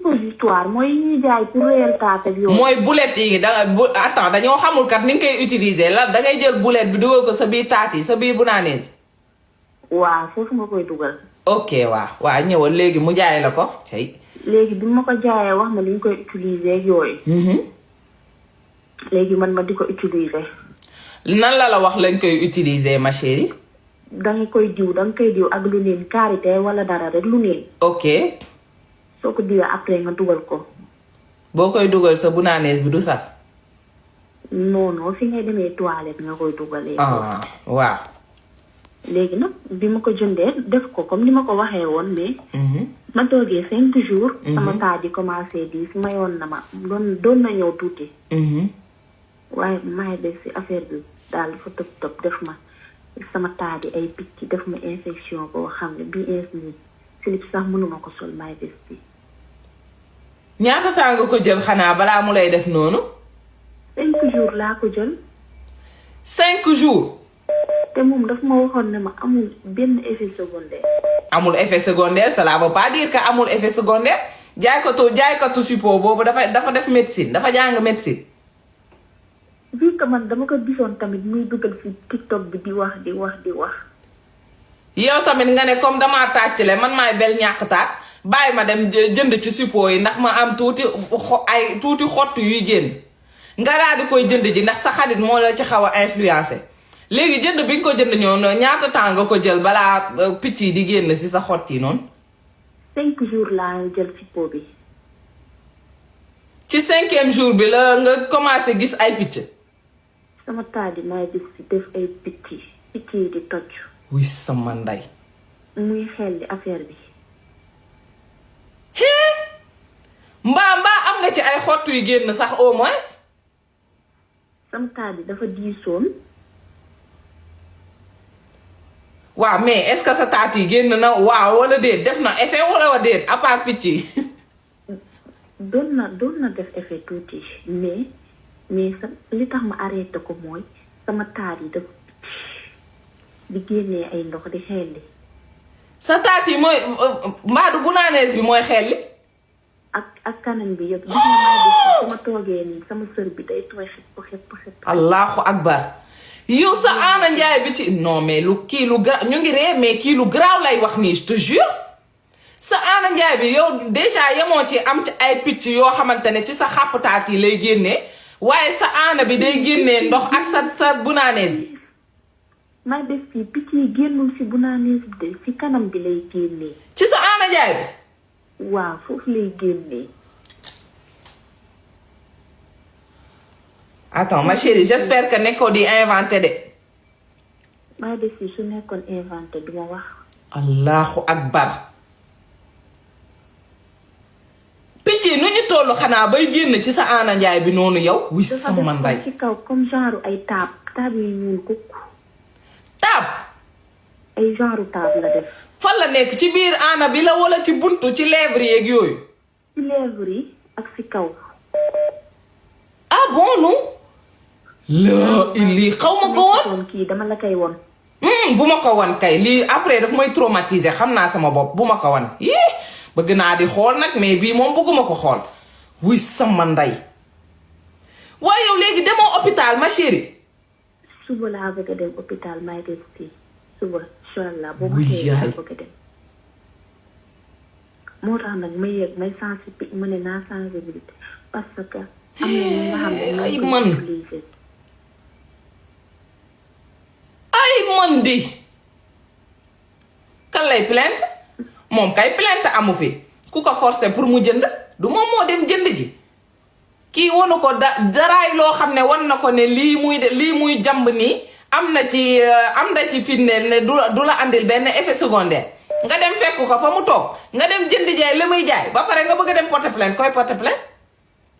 suppositoire mooy ñuy jaay pour réel taat ak yooyu. mooy boulette yi attends dañoo xamul kat ni nga koy utiliser la da ngay jël boulette bi dugal ko sa biir taat yi sa biir bunaanees. waaw foofu nga koy dugal. ok waaw ñëwal léegi mu jaay la ko tey. léegi bi ma ko jaayee wax ma li ñu koy utiliser ak yooyu. léegi man ma di ko utiliser. nan la wax lañ koy utiliser ma chérie. danga koy diw ak lu neen karité wala dara rek lu neen. ok. soo ko diwee après nga dugal ko. boo koy dugal sa bunaanees bi du saf. non fi ngay demee toilette nga koy dugalee. waaw. léegi nag bi ma ko jëndee def ko comme ni ma ko waxee woon mais. ma toogee 5 jours. sama taa di commencé di mayoon na ma doon na ñëw tuuti. waaye may def si affaire bi daal dafa tëb def ma sama taa di ay picc def ma infection boo xam ne bii instant slip sax mënuma ko sol may def bi. ñaata temps nga ko jël xanaa balaa mu lay def noonu. 5 jours laa ko jël. 5 jours. te moom daf ma waxoon ne ma amul benn effet secondaire. amul effet secondaire cela veut pas dire que amul effet secondaire jaaykatu support boobu dafa def médecine dafa jàng médecine. vu que man dama ko gisoon tamit muy dugal ci TikTok bi di wax. yow tamit nga ne comme damaa tàccale man maay bel ñàkk taat bàyyi ma dem jënd ci support yi ndax ma am tuuti xott yuy génn nga daal di koy jënd ji ndax sa xarit moo la ci xaw a influencé. léegi jënd bi nga ko jënd ñëw ñaata temps nga ko jël balaa picc yi di génn ci sa xott yi noonu. 5 jours laa jël support bi. ci 5e jour bi la nga commencé gis ay picc. sama taat yi may gis ci def ay picc yi di toj. wuy sama ndey. muy xel di affaire bi. mbaa am nga ci ay xott yu génn sax au moins. sama taat yi dafa diisoon. waaw mais est-ce que sa taat yi génn na waaw wala déet def na effet wala déet à part picc yi. doon na def effet tuuti mais li tax ma arrêté ko mooy sama taat yi dafa di génnee ay ndox di xelli. sa taat yi mooy mbaadu bunaanees bi mooy xelli. ak kanam bi yëpp. gis nga may def sama toogee nii sama sër bi day tooy xepp. allahu akbar. yow sa Aana Njaay bi ci non mais ñu ngi ree mais kii lu garaaw lay wax nii je te jure sa Aana Njaay bi yow déjà yemoo ci am ci ay picc yoo xamante ne ci sa xàpptaat yi lay génnee waaye sa aana bi day génnee ndox ak sa bunaanees bi. may def fii picc yi génnul si bunaanees bi de si kanam bi lay génnee. ci sa Aana Njaay bi. waaw foofu lay génnee. attends ma chérie j'espère que nekkoo di inventé de. may def fii su nekkoon inventé duma wax. allahu akbar. picc yi nu ñu toll xanaa bay génn ci sa Aana Njaay bi noonu yow. wuy sama ndey ci kaw comme genre ay taab yu ñuul kukk. taab. ay genre taab la def. fan la nekk ci biir aana bi la wala ci buntu ci lèvre yeeg yooyu. ci lèvre yi ak ci kaw. ah bon non. lii xaw ma ko woon. kii dama la koy won. bu ma ko won kay lii après daf may traumatiser xam naa sama bopp bu ma ko won yii bëgg naa di xool nag mais bii moom bëgguma ko xool. wuy sama ndey. waaye yow léegi demoo hôpital ma chérie. suba laa bëgg a dem hôpital may def fii suba incha allah boo ma xëyee laa bëgg a dem. moo tax nag may yëg may sensibiliser ma ne naa sensibilité parce que am na ñi nga xam ne ay man di kan lay plainte moom kay plainte amu fi ku ko forcer pour mu jënd du moom moo dem jënd ji kii wonu ko daraay loo xam ne wan na ko ne lii muy jàmb nii am na ci firndeel ne du la andil benn effet secondaire nga dem fekk ko fa mu toog nga dem jënd jaay la muy jaay ba pare nga bëgg a dem porter plainte koy porter plainte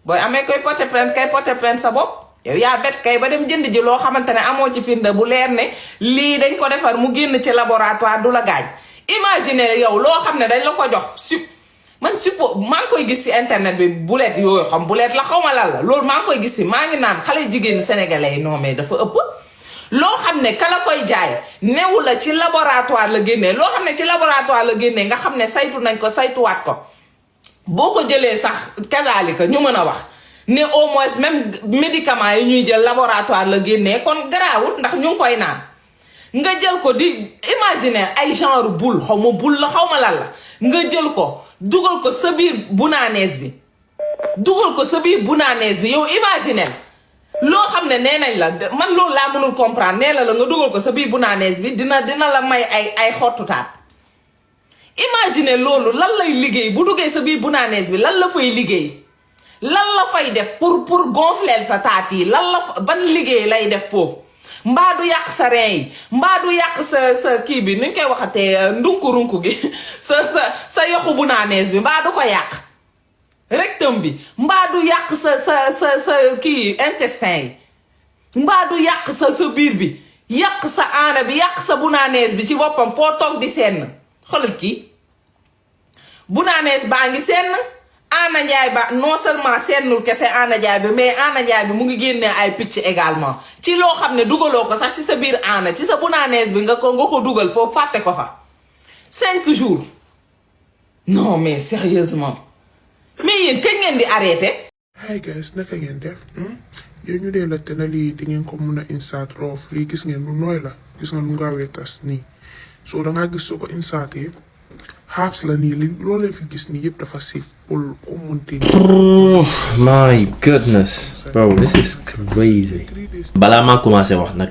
booy amee koy porter plainte kay porter plainte sa bopp yow yaa bet kay ba dem jënd ji loo xamante ne amoo ci firnde bu leer ne lii dañ ko defar mu génn ci laboratoire du la gaañ. imagine yow loo xam ne dañ la ko jox maa ngi koy gis ci internet bi bulet yooyu xam bulet la xaw ma lan la loolu maa ngi koy gis ci maa ngi naan xale jigéen sénégalais yi non mais dafa ëpp. loo xam ne ka la koy jaay newu la ci laboratoire la génnee loo xam ne ci laboratoire la génnee nga xam ne saytu nañ ko saytuwaat ko boo ko jëlee sax kazaalika ñu mën a wax ne au moins même médicament yi ñuy jël laboratoire la génnee kon garaawul ndax ñu ngi koy naan nga jël ko di imaginer ay genre boule xaw ma boule la xaw ma lan la nga jël ko dugal ko sa biir bunaanees bi yow imaginer loo xam ne nee nañ la man loolu laa mënul comprendre nee la nga dugal ko sa biir bunaanees bi dina la may ay xottutaat imaginer loolu lan lay liggéey bu duggee sa biir bunaanees bi lan la fay liggéey lan la fay def pour gonfler sa taat yi lan la ban liggéey lay def foofu mbaa du yàq sa rein yi mbaa du yàq sa kii bi nuñ koy waxatee ndunku-runku gi sa yoxu bunaanees bi mbaa du ko yàq rectum bi mbaa du yàq sa kii intestin yi mbaa du yàq sa biir bi yàq sa aana bi yàq sa bunaanees bi ci boppam foo toog di senn xoolal kii bunaanees baa ngi senn Anna Njaay ba non seulement sennul kese Anna Njaay bi mais Anna Njaay bi mu ngi génnee ay picc également ci loo xam ne dugaloo ko sax ci sa biir aana ci sa bunaanees bi nga ko dugal foofu fàtte ko fa 5 jours non mais sérieusement mais yéen kañ ngeen di arrêté. Hi guys, naka ngeen def yow ñu dee la te na lii di ngeen ko mun a insert roof lii gis ngeen lu nooy la gis nga lu ngaawee tas nii soo dangaa gis soo ko insertee herbs la nii li loolu leen fi gis nii yëpp dafa siif pour munti. My goodness bro, this is crazy. balaa maa commencé wax nag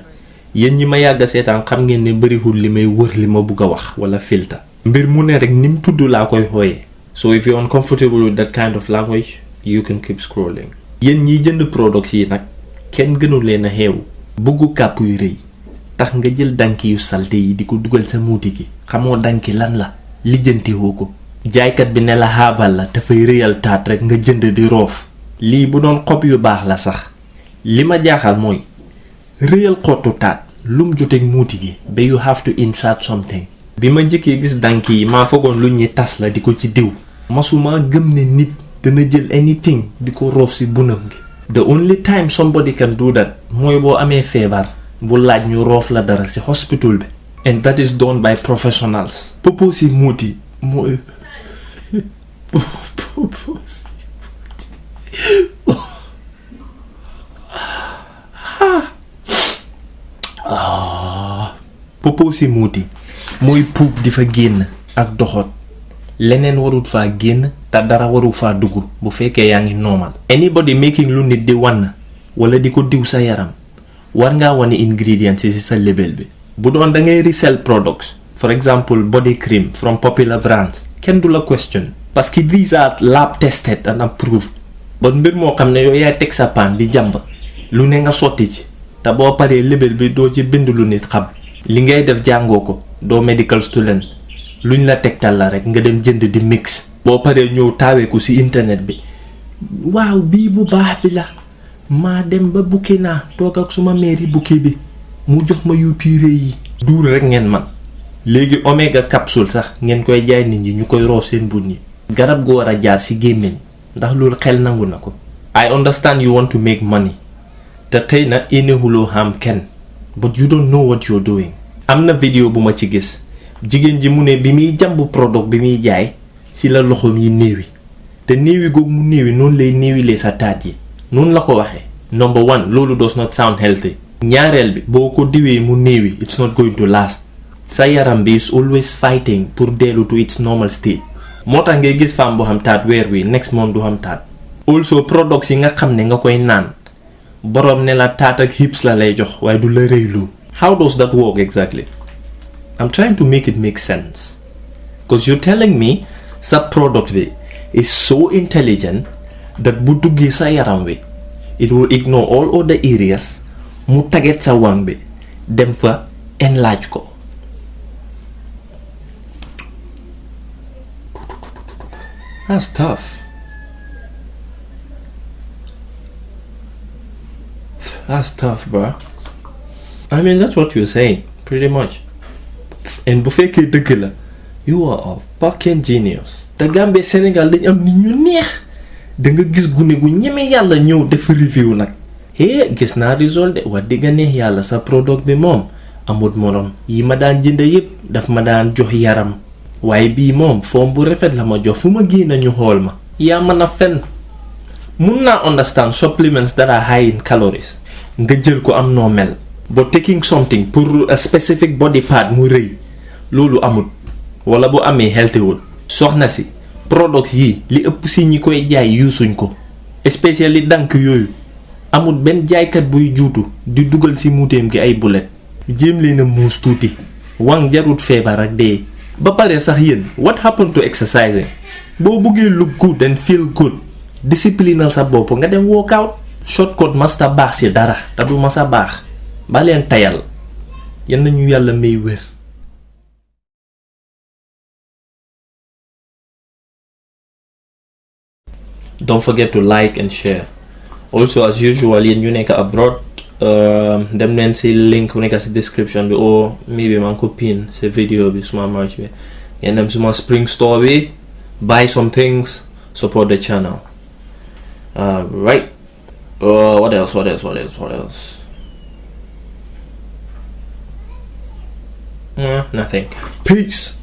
yéen ñi ma yàgg seetaan xam ngeen ne bëriwul li may wër li ma bugg a wax wala filter mbir mu ne rek ni mu tudd laa koy xooyee. So if you're uncomfortable with that kind of language you can keep scrolling. yéen ñiy jënd products yi nag kenn gënul leen a xeewu buggu kàpp yu rëy tax nga jël danki yu salte yi di ko dugal sa muuti gi xamoo danki lan la lijjantiwoo ko jaaykat bi ne la xaabal la dafay rëyal taat rek nga jënd di roof lii bu doon xob yu baax la sax li ma jaaxal mooy rëyal xottu taat lum joteeg muuti gi ba you have to insert something. bi ma njëkkee gis danki yi maa foogoon lu ñuy tas la di ko ci diw masuma gëm ne nit dana jël anything di ko roof si bunam gi. the only time somebody can do that mooy boo amee feebar bu laaj ñu roof la dara si hospital bi and that is done by professionals. purpose si muuti mooy purpose si muuti mooy puub di fa génn ak doxot leneen warut faa génn te dara waru faa dugg bu fekkee yaa ngi normal. anybody making lu nit di wan wala di ko diw sa yaram war ngaa wane ingredients yi si sa label bi. bu doon da ngay resell products for example body cream from popular brands kenn du la question parce que these are lab tested and approved. ba mbir moo xam ne yow yaay teg sa paan di jàmb lu ne nga sotti ci te boo paree label bi doo ci bind lu nit xam li ngay def jàngoo ko doo medical student luñ la tegtal la rek nga dem jënd di mix. boo paree ñëw taaweeku ci internet bi waaw bii bu baax bi la maa dem ba bukki naa toog ak suma mairie bukki bi mu jox ma yu pire yi. duur rek ngeen man léegi oméga capsule sax ngeen koy jaay nit ñi ñu koy roof seen bun yi. garab gu war a jaar ci gémmiñ ndax loolu xel nangu na ko. I understand you want to make money te xëy na inehuloo xam kenn but you don't know what you're doing. am na vidéo bu ma ci gis jigéen ji mu ne bi muy jàmb product bi muy jaay ci la loxoom yi néewi te néewi googu mu néewi noonu lay néewilee sa taat yi noonu la ko waxee. number one loolu does not sound healthy. ñaareel bi boo ko diwee mu néewi it's not going to last. sa yaram bi is always fighting pour dellu to its normal state. moo tax ngay gis femme boo xam taat weer wi next month du xam taat. also products yi nga xam ne nga koy naan boroom ne la taat ak hips la lay jox waaye du la rëylu. how does that work exactly? I'm trying to make it make sense because you're telling me sa product bi is so intelligent that bu duggee sa yaram wi it will ignore all other areas mu taget sa wang bi dem fa enlarge ko. That's tough. That's tough, bro. I mean, that's what you're saying, pretty much. And bu fekkee dëgg la, you are a fucking genius. te Gambie Sénégal dañ am nit ñu neex da nga gis gune gu ñeme yàlla ñëw def review nag. gis naa result de wax dëgg neex yàlla sa product bi moom amut morom yi ma daan jënd yépp daf ma daan jox yaram waaye bii moom form bu rafet la ma jox fu ma génn ñu xool ma yaa mën a fen. mun naa understand supplements that are high in calories nga jël ko am noo mel, but taking something pour a specific body part mu rëy loolu amut, wala bu amee healthy wul. soxna si products yi li ëpp si ñi koy jaay yuusuñ ko, especially dank yooyu amut benn jaaykat buy juutu di dugal si muuteem gi ay bulet. jéem leen a muus tuuti, wang jarut feebar ak dee. ba pare sax yéen, what happened to exercising? boo buggee look good and feel good, disciplinal sa bopp nga dem workout. shortcut masta baax si dara te du masa baax. ba leen tayal, yan nañu yàlla may wér. Don't forget to like and share. Also, as usual, yéen ñu nekk abroad, dem leen si link bu nekk si description bi, or maybe man ko pin si video bi suma merch bi. ngeen dem suma spring store bi, buy some things, support the channel. Right. What else? Nothing. Peace.